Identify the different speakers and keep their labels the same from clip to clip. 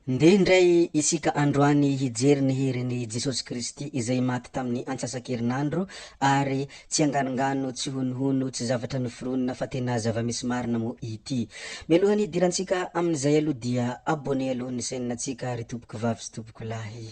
Speaker 1: Ndeha indray isika androany hijery ny herin'i Jesosy Kristy izay maty tamin'ny antsasa-kerinandro ary tsy anganongano, tsy honohono, tsy zavatra noforonina fa tena zava-misy marina moa ity. Mialohan'ny hidirantsika amin'izay aloha dia abonné aloha ny chaîne-ntsika ry tompoko vavy sy tompoko lahy.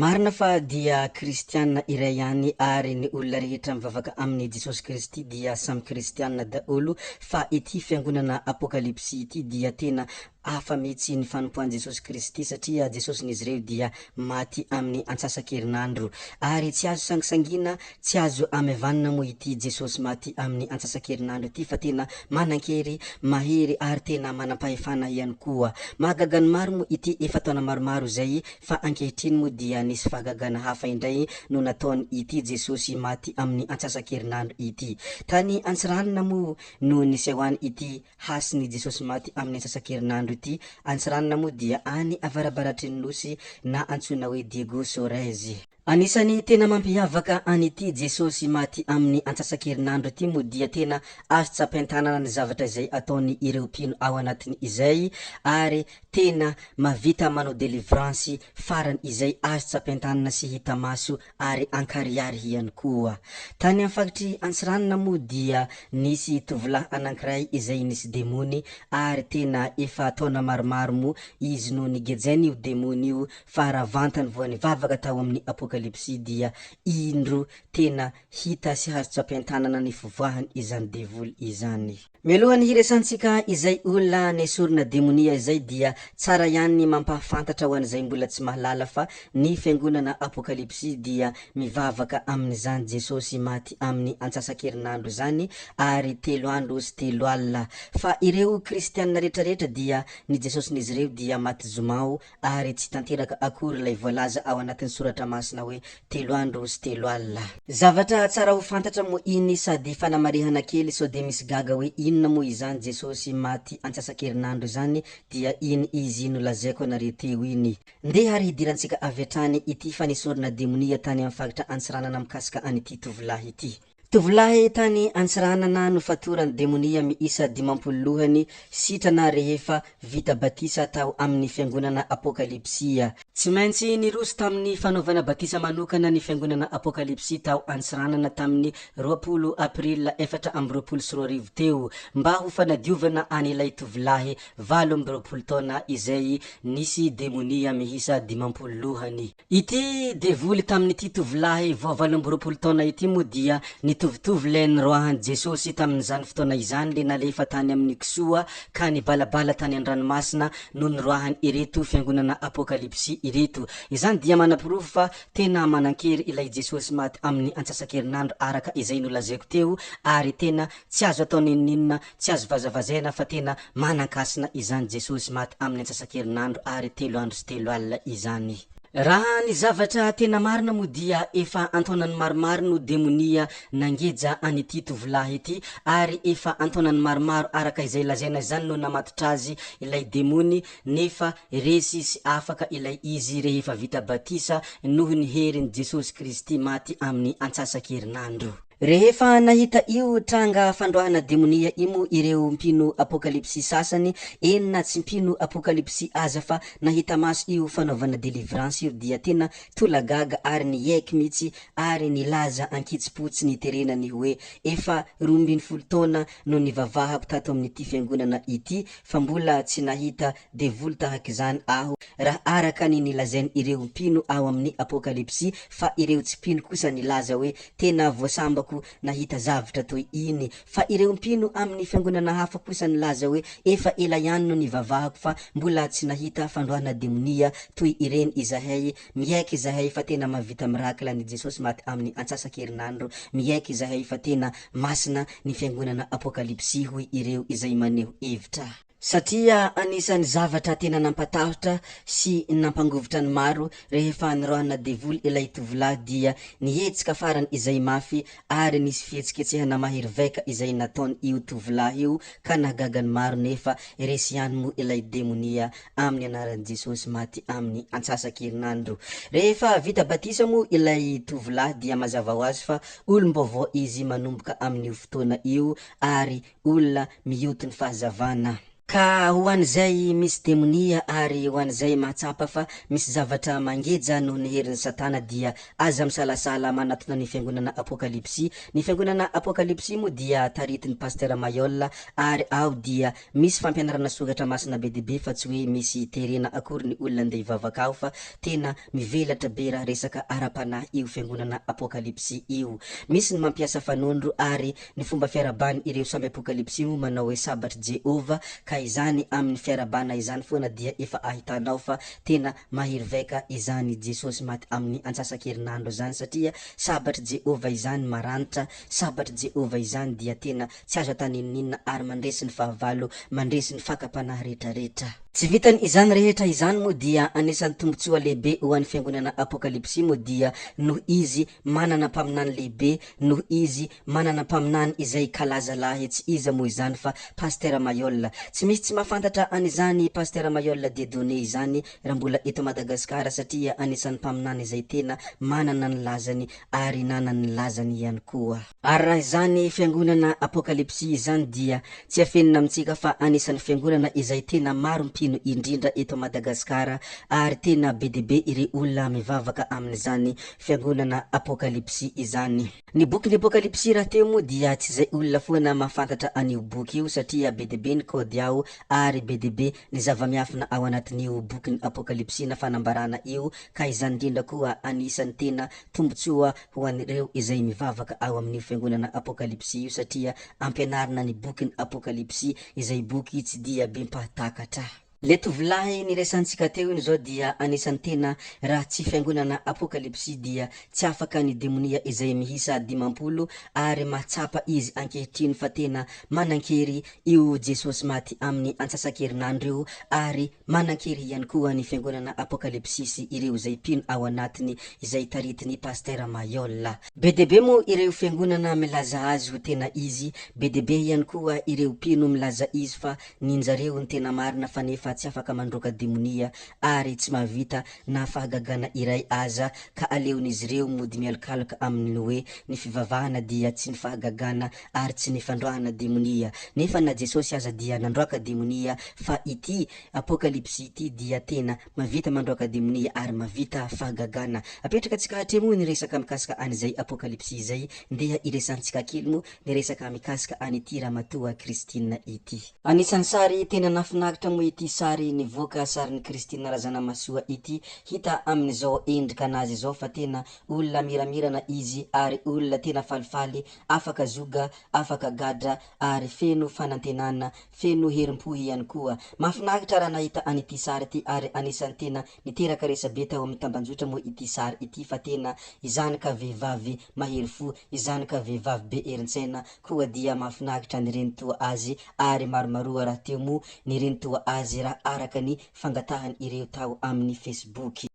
Speaker 1: Marina fa dia kristiana iray ihany ary ny olona rehetra mivavaka amin'i Jesosy Kristy dia samy kristiana daholo fa ity fiangonana Apokalypsy ity dia tena hafa mihitsy ny fanompoan'i Jesosy Kristy satria Jesosin'izy ireo dia maty amin'ny antsasak'herinandro ary tsy azo sangisangiana Tsy azo amevanina moa ity Jesosy maty amin'ny antsasak'herinandro ity fa tena manan-kery, mahery ary tena manam-pahefana ihany koa. Mahagaga ny maro moa ity efa taona maromaro izay fa ankehitriny moa dia nisy fahagagana hafa indray no nataon ity Jesosy maty amin'ny antsasak'herinandro ity. Tany Antsiranana moa no nisehoan ity hasin i Jesosy maty amin'ny antsasak'herinandro ity. Antsiranana moa dia any avarabaratry ny Nosy na antsoina hoe Diego Suarez. Anisan'ny tena mampiavaka an'ity Jesosy maty amin'ny antsasak'herinandro ity moa dia tena azo tsapain-tanana ny zavatra izay ataony ireo mpino ao anatiny izay ary tena mavita manao delivrance farany izay azo tsapain-tanana sy hita maso ary ankarihary ihany koa. Tany amin'ny faritry Antsiranana moa dia nisy tovolahy anankiray izay nisy demony ary tena efa taona maromaro moa izy no nigejaina io demony io Fa raha vantany vao nivavaka tao amin'ny Apokalypsy dia indro tena hita sy azo tsapain-tanana ny fivoahany izany devoly izany. Mialohan'ny hiresantsika izay olona nesorina demonia izay dia tsara ihany ny mampahafantatra ho an'izay mbola tsy mahalala fa ny fiangonana Apokalypsy dia mivavaka amin'izany Jesosy maty amin'ny antsasak'herinandro izany ary telo andro sy telo alina fa ireo kristianina rehetrarehetra dia ny Jesosin'izy ireo dia maty zomao ary tsy tanteraka akory ilay voalaza ao anatin'ny soratra masina hoe telo andro sy telo alina. Zavatra tsara ho fantatra moa iny sady fanamarihana kely sao dia misy gaga hoe inona moa izany Jesosy maty antsasak'herinandro izany dia iny izy nolazaiko anareo teo iny. Ndeha ary hidirantsika avy hatrany ity fanesorana demonia tany amin'ny faritra Antsiranana mikasika an'ity tovolahy ity. Tovolahy tany Antsiranana nofatoran'ny demonia miisa 50 lohany, sitrana rehefa vita batisa tao amin'ny fiangonana Apokalypsia. Tsy maintsy niroso tamin'ny fanaovana batisa manokana ny fiangonana Apokalypsia tao Antsiranana tamin'ny 20 April 2024 teo mba ho fanadiovana an'ilay tovolahy 28 taona izay nisy demonia miisa 50 lohany. Ity devoly tamin'ity tovolahy vao 28 taona ity moa dia nitovitovy le niroahan'i Jesosy tamin'izany fotoana izany le nalefa tany amin'ny kisoa ka nibalabala tany an-dranomasina no niroahany ireto fiangonana apokalypsy ireto. Izany dia manaporofo fa tena manan-kery ilay Jesosy maty amin'ny antsasak'herinandro araka izay nolazaiko teo ary tena tsy azo atao n'inon'inona tsy azo vazavazaina fa tena manan-kasina izany Jesosy maty amin'ny antsasak'herinandro ary telo andro sy telo alina izany. Raha ny zavatra tena marina moa dia efa antaonany maromaro no demonia nangeja an'ity tovolahy ity ary efa antaonany maromaro araka izay lazaina izany no namatotra azy ilay demony nefa resy sy afaka ilay izy rehefa vita batisa noho ny herin'i Jesosy Kristy maty amin'ny antsasak'herinandro. Rehefa nahita io tranga fandroahana demonia io moa ireo mpino apokalypsy sasany, eny na tsy mpino apokalypsy aza fa nahita maso io fanaovana delivrance io dia tena tolagaga ary niaiky mihitsy ary nilaza ankitsim-po tsy niterena ny hoe efa 12 taona no nivavahako tato amin'ity fiangonana ity fa mbola tsy nahita devoly tahak'izany aho raha araka ny nilazain'ireo mpino ao amin'ny apokalypsy fa ireo tsy mpino kosa nilaza hoe Tena voasambako nahita zavtra toy iny. Fa ireo mpino amin'ny fiangonana hafa kosa nilaza hoe efa ela ihany no nivavahako fa mbola tsy nahita fandroahana demonia toy ireny izahay. Miaiky izahay fa tena mahavita miracle ny Jesosy maty amin'ny antsasak'herinandro. Miaiky izahay fa tena masina ny fiangonana Apokalypsy hoy ireo izay maneho hevitra. Satria anisan'ny zavatra tena nampatahotra sy nampangovitra ny maro rehefa niroahana devoly ilay tovolahy dia nihetsika farany izay mafy ary nisy fihetsiketsehana mahery vaika izay nataon io tovolahy io ka nahagaga ny maro nefa resy ihany moa ilay demonia amin'ny anaran'i Jesosy maty amin'ny antsasak'herinandro. Rehefa vita batisa moa ilay tovolahy dia mazava ho azy fa olom-baovao izy manomboka amin'io fotoana io ary olona mioty ny fahazavana. Ka ho an'izay misy demonia ary ho an'izay mahatsapa fa misy zavatra mangeja noho ny herin'i Satana dia aza misalasala manatona ny Fiangonana Apokalypsy. Ny Fiangonana Apokalypsy moa dia taritin'i Pasteur Mayol ary ao dia misy fampianarana soratra masina be dia be fa tsy hoe misy terena akory ny olona andeha hivavaka ao fa tena mivelatra be raha resaka ara-panahy io Fiangonana Apokalypsy io. Misy ny mampiasa fanondro ary Ny fomba fiarahabany ireo samby apokalypsy moa manao hoe sabatr'i Jehovah, ka izany amin'ny fiarahabana izany foana dia efa ahitanao fa tena mahery vaika izany Jesosy maty amin'ny antsasak'herinandro izany satria sabatr'i Jehovah izany maranitra, sabatr'i Jehovah izany dia tena tsy azo ataninon'inona ary mandresy ny fahavalo, mandresy ny fakam-panahy retraretra. Tsy vitan' izany rehetra izany moa dia anisan'ny tombotsoa lehibe ho an'ny fiangonana Apokalypsy moa dia noho izy manana mpaminany lehibe noho izy manana mpaminany izay kalaza lahy tsy iza moa izany fa Pasitera Mayol. Tsy misy tsy mahafantatra an'izany Pasitera Mayol Dieudonné izany raha mbola eto Madagasikara satria anisan'ny mpaminany izay tena manana ny lazany ary nanana ny lazany ihany koa. Ary raha izany fiangonana Apokalypsy izany dia tsy afenina amintsika fa anisan'ny fiangonana izay tena maro mpino indrindra eto Madagasikara ary tena be dia be ireo olona mivavaka amin'izany fiangonana Apokalypsy izany. Ny bokin'ny Apokalypsy rahateo moa dia tsy izay olona foana mahafantatra an'io boky io satria be dia be ny kaody ao ary be dia be ny zava-miafina ao anatin'io bokin'ny Apokalypsy na fanambarana io ka izany indrindra koa anisan'ny tena tombontsoa ho an'ireo izay mivavaka ao amin'io fiangonana Apokalypsy io satria ampianarina ny bokin'ny Apokalypsy izay boky tsy dia be mpahatakatra. Le tovolahy niresantsika teo iny zao dia anisan'ny tena raha tsy fiangonana Apokalypsy dia tsy afaka ny demonia izay miisa 50 ary mahatsapa izy ankehitriny fa tena manankery io Jesosy maty amin'ny antsasakerinandro io ary Manan-kery ihany koa ny fiangonana Apokalypsy sy ireo izay mpino ao anatiny izay taritin'i Pasitera Mayol. Be dia be moa ireo fiangonana milaza azy ho tena izy, be dia be ihany koa ireo mpino milaza izy fa ninjareo ny tena marina fa nefa tsy afaka mandroaka demonia ary tsy mahavita na fahagagana iray aza ka aleon'izy ireo mody mialokaloka amin'ny hoe ny fivavahana dia tsy ny fahagagana ary tsy ny fandroahana demonia. Nefa na Jesosy aza dia nandroaka demonia fa ity Apokalypsy ity dia tena mavita mandroaka demonia ary mavita fahagagana. Apetraka tsika hatreo moa ny resaka mikasika an'izay Apokalypsy izay, ndeha iresantsika kely moa ny resaka mikasika an'ity ramatoa Christine ity. Anisan'ny sary tena nafinaritra moa ity sary nivoaka sarin'i Christine Razanamahasoa ity, hita amin'izao endrika anazy izao fa tena olona miramirana izy ary olona tena falifaly afaka zoga, afaka gadra ary feno fanantenana, feno herim-po ihany koa. Mahafinaritra raha nahita an'ity sary ity ary anisan'ny tena niteraka resabe tao amin'ny tambanjotra moa ity sary ity fa tena izany ka vehivavy mahery fo, izany ka vehivavy be herin-tsaina koa dia mahafinaritra ny reny toa azy ary maromaroa rahateo moa ny reny toa azy raha araka ny fangatahan'ireo tao amin'ny Facebook.